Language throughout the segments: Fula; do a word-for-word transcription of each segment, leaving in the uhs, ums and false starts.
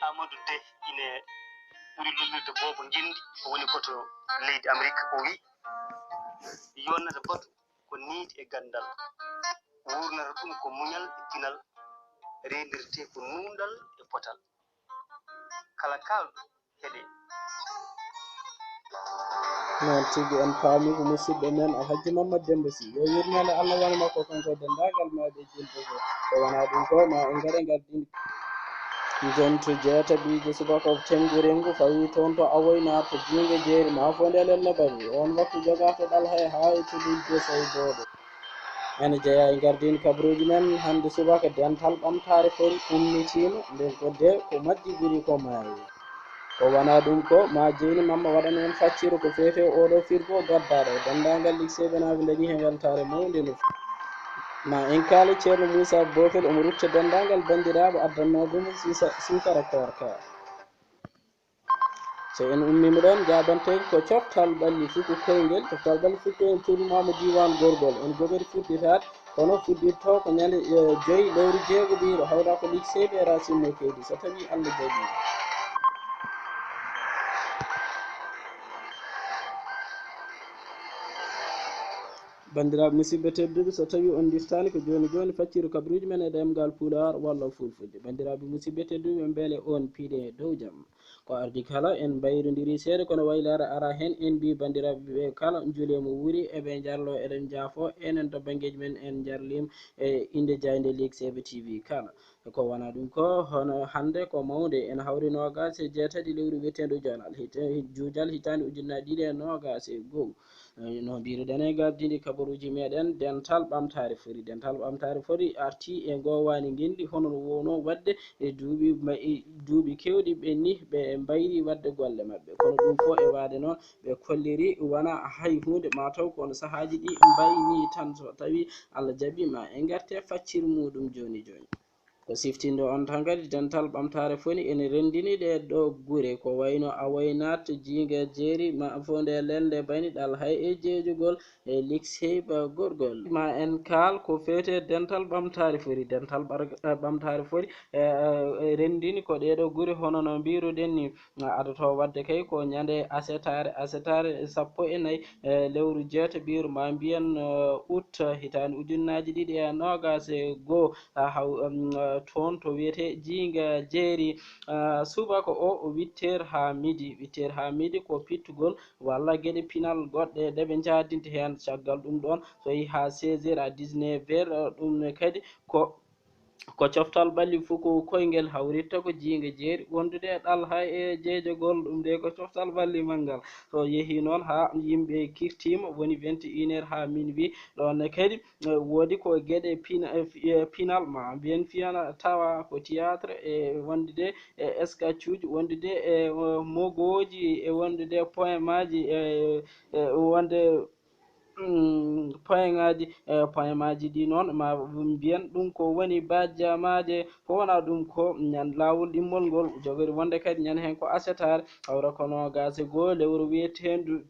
Amadou Deh ine ɓuri lullirde boobo ngenndi, o woni ko to leydi Amerik. O wi, yonnata batu ko niidi e ganndal, wuurnata ɗum ko muñal e pinal, reendirtee ko nuunɗal e potal. Kala kaalɗo heɗe. Noon tigi, en paami ko musidɗo men Alhaji Mammad Demba Sy, yo yurmeende Allah won e makko, kanko e denndaangal mawɓe julɓe fof. Ko wonaa ɗum ko, ma en ngar e ngardiin. Njonto jeetaɓiijo subaka o Tenngu Renngu fawii toon to Awoynaar to Jiinge Jeeri, maa fof nde lelne bani. Oon waktu jogaaka ɗal hay haa e tulirde saybooɓe. Ene jeyaa e ngardiin kabaruuji men hannde subaka, dental ɓamtaare fori ummitiima, nden ko de ko majji ɓuri ko maayi. Ko wonaa ɗum ko, ma Jeyni Mamma waɗan en facciru ko feetee oo ɗoo firgo gaddaaɗo e denndaangal likseeɓe naa ɓe ndañii heen weltaare mawnde no feewi. Ma en kaali Ceerno Muusaa Boofel, omo rutta denndaangal banndiraaɓe addannooɓe mo suusa-, suukara koorka. So en ummiima ɗoon, jaabanteeɓe ko coftal ɓalli fuku koyngel, coftal ɓalli fuku koyngel tuubimaama diiwaan Gorgol. En jogori fuɗɗitaade, kono fuɗɗitto ko ñande, eh, joy lewru jeegoɓiiru, hawra ko likseeɓe e racine mo keydi, so tawii Allah jaɓii. Banndiraaɓe musidɓe tedduɓe, so tawii on ndiftaani ko jooni jooni facciru kabaruuji men e ɗemngal Pulaar walla Fulfulde. Banndiraaɓe musidɓe tedduɓe, mbele on piɗe dow jam. Ko ardi kala, en mbayrondiri seeɗa, kono waylaare ara heen, en mbii banndiraaɓe ɓe kala, njulee mo wuuri, eɓe njarloo, eɗen njaafoo, enen to banngeeji men, en njarliima e innde jaaynde Likseeɓe T V kala. Ko wonaa ɗum ko, hono hannde ko mawnde, ene hawri noogaas e jeetati lewru wiyeteendu Juujal, hit-, Juujal hitaande ujunnaaje ɗiɗi e noogaas e go'o. Eh, no mbiiruɗen e ngardiindi kabaruuji meɗen, dental ɓamtaare fori. Dental ɓamtaare fori arti e ngoowaani ngenndi, hono no wowno waɗde e duuɓi ma-, e duuɓi keewɗi ɓenni, ɓe mbayri waɗde golle maɓɓe. Kono ɗum fof e waade noon, ɓe kolliri wona hay huunde, ma taw ko no sahaaji ɗi mbayni tan, so tawi Allah jaɓi ma en ngarte faccir muɗum jooni jooni. Ko siftinde on tan kadi, dental ɓamtaare fori ene renndini ɗee ɗoo gure, ko wayno Awoynaat, Jiinga Jeeri, ma fof nde lelde bani ɗal hay e jeejugol e liksey ba gorgol. Ma en kaal ko feete dental ɓamtaare fori. Dental ɓar-, ɓamtaare fori, e, e, renndini ko ɗee ɗoo gure, hono no mbiiruɗen ni, adotoo waɗde kay ko ñande asetaare, asetaare sappo e nayi, e, lewru jeetaɓiiru, ma mbiyen, e, août, hitaande ujunnaaji ɗiɗi e noogaas e goo. A haw-, um, uh, toon to wiyetee Jiinga Jeeri. Uh, subaka o, o huit heures haa midi, huit heures haa midi ko pittugol walla geɗe pinal goɗɗe ɗe ɓe njaadinta heen. Caggal ɗum ɗoon, so yehii haa seize heures à dix-neuf heures, uh, ɗum ne kadi ko, ko coftal ɓalli fuku koyngel hawritta ko Jiinga Jeeri wondude e ɗal hay e jeejagol, ɗum de ko coftal ɓalli manngal. So yehii noon haa yimɓe kirtiima, woni vingt et une heures haa minuit, ɗoon ne kadi, eh, woodi ko geɗe pina-, eh, fi-, eh, pinal ma mbiyen fiyana tawa ko théâtre e wondude e sketchuuji, wondude e, eh, mogooji e wondude poemaaji e, e wonde, mm, poemaaji, eh, poemaaji ɗi noon ma mbiyen ɗum ko woni bajjamaaje, ko wonaa ɗum ko ñan laawol ɗimmol ngol jogori wonde kadi ñande heen ko asetaare, hawra ko noogaas e goo lewru wiyeteendu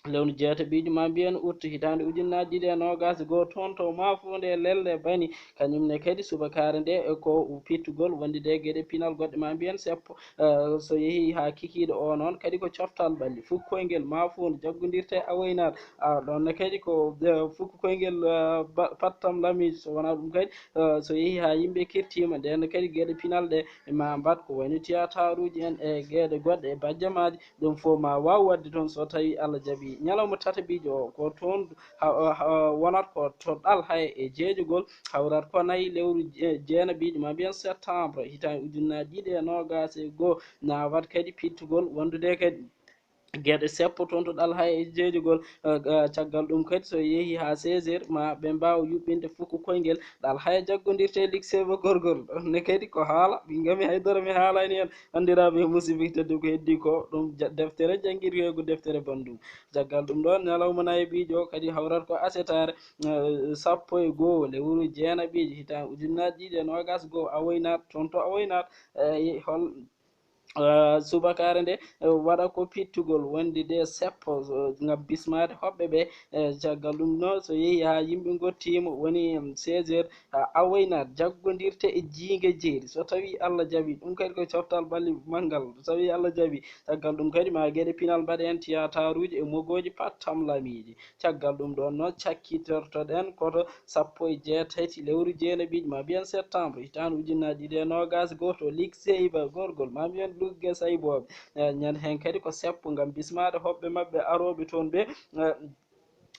lewru jeetaɓiijo ma mbiyen août hitaande ujunnaaje ɗiɗi e noogaas e goo, toon to Maafuunde Lelde Bani, kañum ne kadi subakaare nde e ko pittugol wondude e geɗe pinal goɗɗe ma mbiyen seppo, eh, so yehii haa kikiiɗe o noon kadi ko coftal ɓalli fuku koyngel Maafuunde jaggondirte Awoynaat, a, ɗoon ne kadi ko, eh, fuku koyngel, eh, ba-, Pattam Lamiijo, so wonaa ɗum kadi, eh, so yehii haa yimɓe kirtiima, ndeen ne kadi geɗe pinal ɗe ma mbaɗ ko wayno tiyataaruuji en e geɗe goɗɗe e bajjamaaji, ɗum fof ma waaw waɗde toon so tawii Allah jaɓii. Ñalawma tataɓiijo o ko toon ha, ha, wonata ko to ɗal hay e jeejugol, hawrata ko nayi lewru je-, jeenaɓiijo ma mbiyen septembre hitaande ujunnaaje ɗiɗi e noogaas e goo, na waɗ kadi pittugol wondude kadi geɗe seppo toon to ɗal hay e jeejugol, eh, eh, caggal ɗum kadi so yehii haa seize heures ma ɓe mbaaw yuɓɓinde fuku koyngel ɗal hay jaggondirte e likseeɓe gorgol. Ɗoon ne kadi ko haala, ɓinngami haydara mi haalaani heen. Banndiraaɓe e musidɓe tedduɓe, ko heddii ko ɗum ja-, deftere janngirgol ko deftere banndum. Caggal ɗum ɗoon, ñalawma nayaɓiijo kadi hawrata ko asetaare, eh, sappo e goo lewru jeenaɓiijo hitaande ujunnaaje ɗiɗi e noogaas e goo, Awoynaat, toon to Awoynaat, eh, hol-, eh, subakaare nde, eh, waɗa ko pittugol wondi de seppo, eh, ngam bismaade hoɓɓe ɓe. Eh, caggal ɗum noon, so yehi haa yimɓe ngottiima, woni, em, seize heures, haa awoynat jaggondirte e jiinge jeeri. So tawii Allah jaɓii, ɗum kadi ko coftal ɓalli manngal. So tawii Allah jaɓii, caggal ɗum kadi ma geɗe pinal mbaɗe heen tiyaataaruuji e mogooji pattamlamiiji. Caggal ɗum ɗoon noon, cakkitortoɗen koto sappo e jeetati lewru jeenaɓiiji ma mbiyen septembre, hitaande ujunnaaje ɗiɗi e noogaas e gooto, Ligue Seyba gorgol ma mbiyen Lugge Saybooɓe. Eh, ñande heen kadi ko seppo ngam bismaade hoɓɓe maɓɓe arooɓe toon ɓe, eh,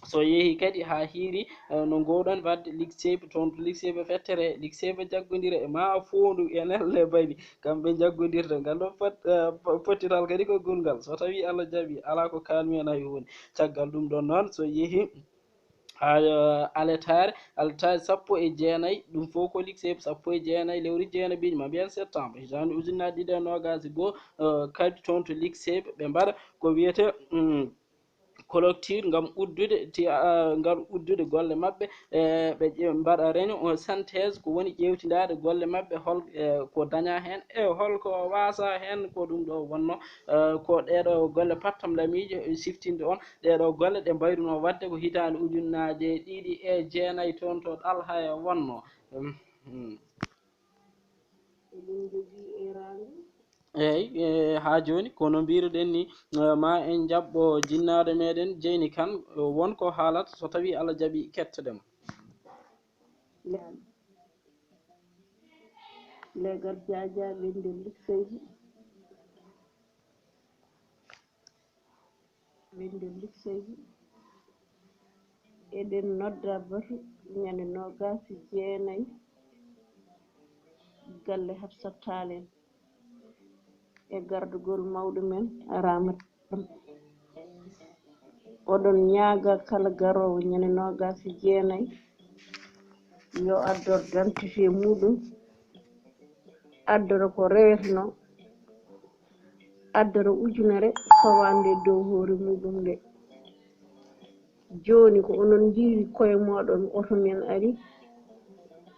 so yehi kadi haa hiiri, eh, no ngoowɗon waɗde Ligue Seyba toon to Ligue Seyba fettere, Ligue Seyba jaggondira e ma foondu e nelle bali, kamɓe njaggondirta. Ngal ɗo pot-, eh, po-, pottital kadi ko gulngal. So tawii Allah jaɓii, alaa ko kaalmi heen hay huunde. Caggal ɗum ɗoon noon, so yehi haa, eh, aletaare, aletaare sappo e jeenayi, ɗum fof ko Ligue Seyba sappo e jeenayi lewru jeenaɓiiji ma mbiyen septembre, hitaande ujunnaaje ɗiɗi e noogaas e goo, eh, kadi toon to Ligue Seyba ɓe mbaɗa ko wiyetee, mm, collectif ngam uddude ti-, ah, ngam uddude golle maɓɓe, e ɓe ƴe-, mbaɗa réunion o synthèse, ko woni ƴeewtindaade golle maɓɓe, hol, e ko dañaa heen, e hol ko waasaa heen, ko ɗum ɗo wonnoo, e ko ɗeeɗo golle pattamlamiije siftinde on, ɗeeɗo golle ɗe mbayrunoo waɗde ko hitaande ujunnaaje ɗiɗi e jeenayi toon to Ɗalhaya wonnoo. Em, hmm. Eɗen njogii eeraango. Eey, e, haa jooni, ko no mbiiruɗen ni, e, ma en njaɓɓo jinnaaɗo meɗen Jeyni Kan, e, won ko haalata, so tawii Allah jaɓii, kettoɗen mo. Le-, leegal jaajaaɓe nder Likseyji. Ɓe nder Likseyji, eɗen nodda batu ñande noogaas e jeenayi galle Hafsat Taal en e gardugol mawɗo men Ramata Kan. Oɗon ñaaga kala garoowo ñande noogaas e jeenayi yo addor dantite muɗum, addora ko rewetenoo, addora ujunere fawaande dow hoore muɗum nde. Jooni ko onon njiiri koye mooɗon oto men ari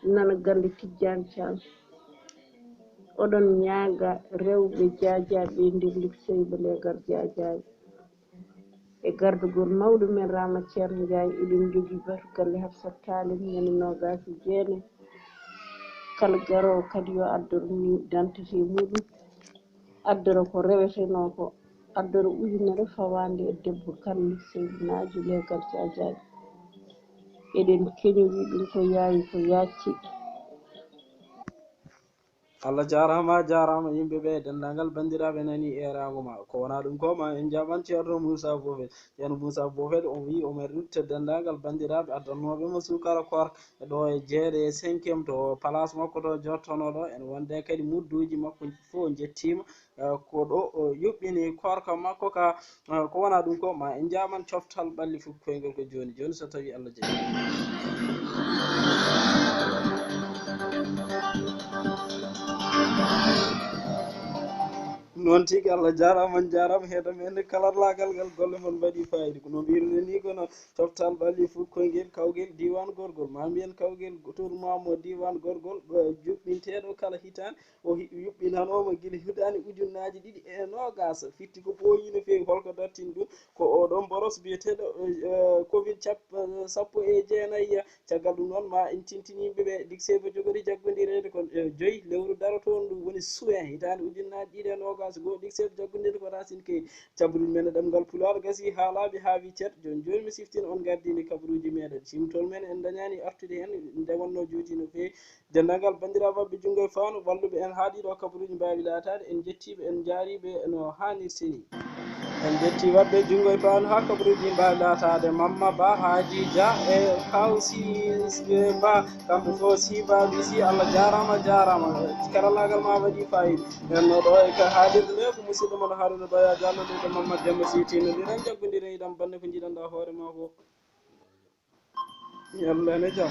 nana galle Tijjaan Caam. Oɗon ñaaga rewɓe jaajaaɓe nder Likseyba leegal jaajaaɓe. E gardugol mawɗo men Rama Ceerno Njaay, eɗen njogii batu galle Hafsat Taal en ñande noogaas e jeenayi. Kala garoowo kadi yo addor mi dantite muɗum, addora ko rewetenoo ko, addora ujunere fawaande e debbo Kan Seydinaajo leegal jaajaaɓe. Eɗen keñori ɗum ko yaawi ko yaacci. Allah jaaraama, a jaaraama yimɓe ɓe, denndaangal banndiraaɓe nanii eeraango ma. Ko wonaa ɗum ko ma en njaɓan Ceerno Muusaa Boofel. Ceerno Muusaa Boofel, o wiyi omo rutta denndaangal banndiraaɓe addannooɓe mo suukara koorka ɗo e jeeɗe e cinquième to place makko to jottonoo ɗo. En wonde kadi mudduuji makko fof njettiima. Eh, ko ɗo o yuɓɓini koorka makko ka, eh, ko wonaa ɗum ko ma en njaaman coftal ɓalli fuɗɗoygol ko jooni jooni, so tawii Allah jaɓii. Noon tigi, Allah jaaraama, on njaaraama, heɗo men kala laagal ngal, golle mon mbaɗii faayiida. Ko no mbiiruɗen nii, kono coftal ɓalli fuɗɗoygol kawgel diiwaan gorgol, ma mbiyen kawgel tournoi mo diiwaan gorgol, eh, juɓɓinteeɗo kala hitaande. O hi-, yuɓɓinanooma gila hitaande ujunnaaji ɗiɗi e noogaas. Fitti ko ɓooyii no feewi. Holko dartini ɗum? Ko oɗon boros biyeteeɗo, eh, covid cap-, eh, sappo e jeenayi. Caggal ɗum noon, ma en tintin yimɓe ɓe, Likseyba jogori jaggondireede ko, eh, joyi lewru darotooɗo, ɗum woni juin, hitaande ujunnaaje ɗiɗi e noogaas e goo. Likseyba jaggondireede ko Racine Key. Cabrol men e ɗemngal Pulaar gasii haa laaɓi, haa wi cer. Jooni jooni mi siftina on ngardiiɗo kabaruuji meɗen. Cimtol men en ndañaani artude heen, nde wonnoo juuti no feewi. Denndaangal banndiraaɓe maɓɓe junngo e faandu, walluɓe en haa ɗiɗo kabaruuji mbaawi laataade, en njettii ɓe, en njaarii ɓe no haanirta nii. En njettii waɗɓe junngo e faandu haa kabaruuji ɗi mbaawi laataade. Mamma Ba, Haaji Dia e Kawsi Ba, kamɓe fof, Siba Bisi, Allah jaaraama, jaaraama. Karallaagal ma waɗii faayiida. Nden no ɗo e ka haalirde nde ko musidɗo mon Haruna Baya Diallo, ɗum ko Mamma Demba Sy, tinno ndiɗen jaggondiren iɗam bannde ko njiɗanɗaa hoore ma fof. Yalla ne jam.